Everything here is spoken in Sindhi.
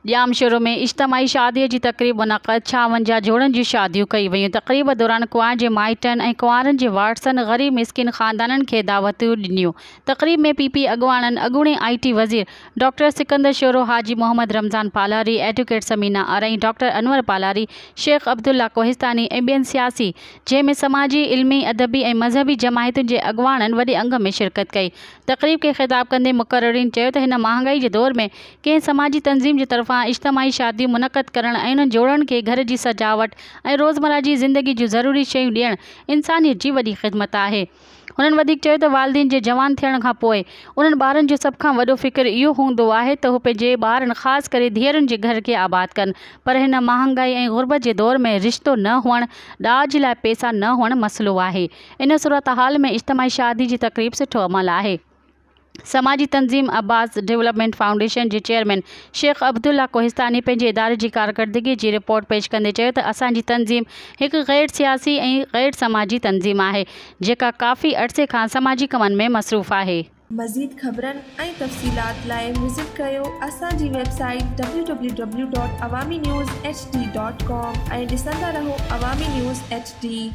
ڄامشورو ۾ اجتماعي شادي جي تقريب منعقد، 56 جوڙن جون شاديون ڪئي ويون، تقريب دوران ڪنوار جي مائٽن ۽ ڪنوارن جي وارثن غريب مسڪين خاندانن کي دعوتون ڏنيون، تقريب ۾ پي پي اڳواڻن، اڳوڻي آء ٽي وزير ڊاڪٽر سڪندر شورو، حاجي محمد رمضان پالاري، ايڊوڪيٽ ثمينه آرائين، ڊاڪٽر انور پالاري، شيخ عبدالله ڪوهستاني ۽ ٻين سياسي، جنهن ۾ سماجي، علمي، ادبي ۽ مذهبي جماعتن جي اڳواڻن وڏي انگ ۾ شرڪت ڪئي. تقريب کي خطاب ڪندي مقررين چيو ته هن مهانگائي جي دور ۾ ڪنهن سماجي تنظيم جي طرفان اجتماعي شاديون منعقد ڪرڻ ۽ انهن جوڙن کي گهر جي سجاوٽ ۽ روزمره جي زندگي جون ضروري شيون ڏيڻ انسانيت جي وڏي خدمت آهي. هنن وڌيڪ چيو ته والدين جي جوان ٿيڻ کان پوء انهن ٻارن جو سڀ کان وڏو فڪر اهو هوندو آهي ته هو پنهنجي ٻارن خاص ڪري ڌيئرن جي گهر کي آباد ڪن پر هن مهانگائي ۽ غربت جي دور ۾ رشتو نه هئڻ ڏاج لاء پئسا نه هئڻ مسئلو آهي ان صورتحال ۾ اجتماعي شادي جي تقريب سٺو عمل آهي. سماجي تنظيم عباس ڊولپمينٽ فائونڊيشن جي چيئرمين شيخ عبدالله ڪوهستاني پنهنجي اداري جي ڪارڪردگي جي رپورٽ پيش ڪندي چيو ته اسان جي تنظيم هڪ غير سياسي ۽ غير سماجي تنظيم آهي جيڪا ڪافي عرصي کان سماجي ڪمن ۾ مصروف آهي. مزيد خبرن ۽ تفصيلات لاء وزٽ ڪريو اسان جي website W W W dot Awami news H D dot com ۽ ڏسندا رهو عوامي نيوز ايڇ ڊي.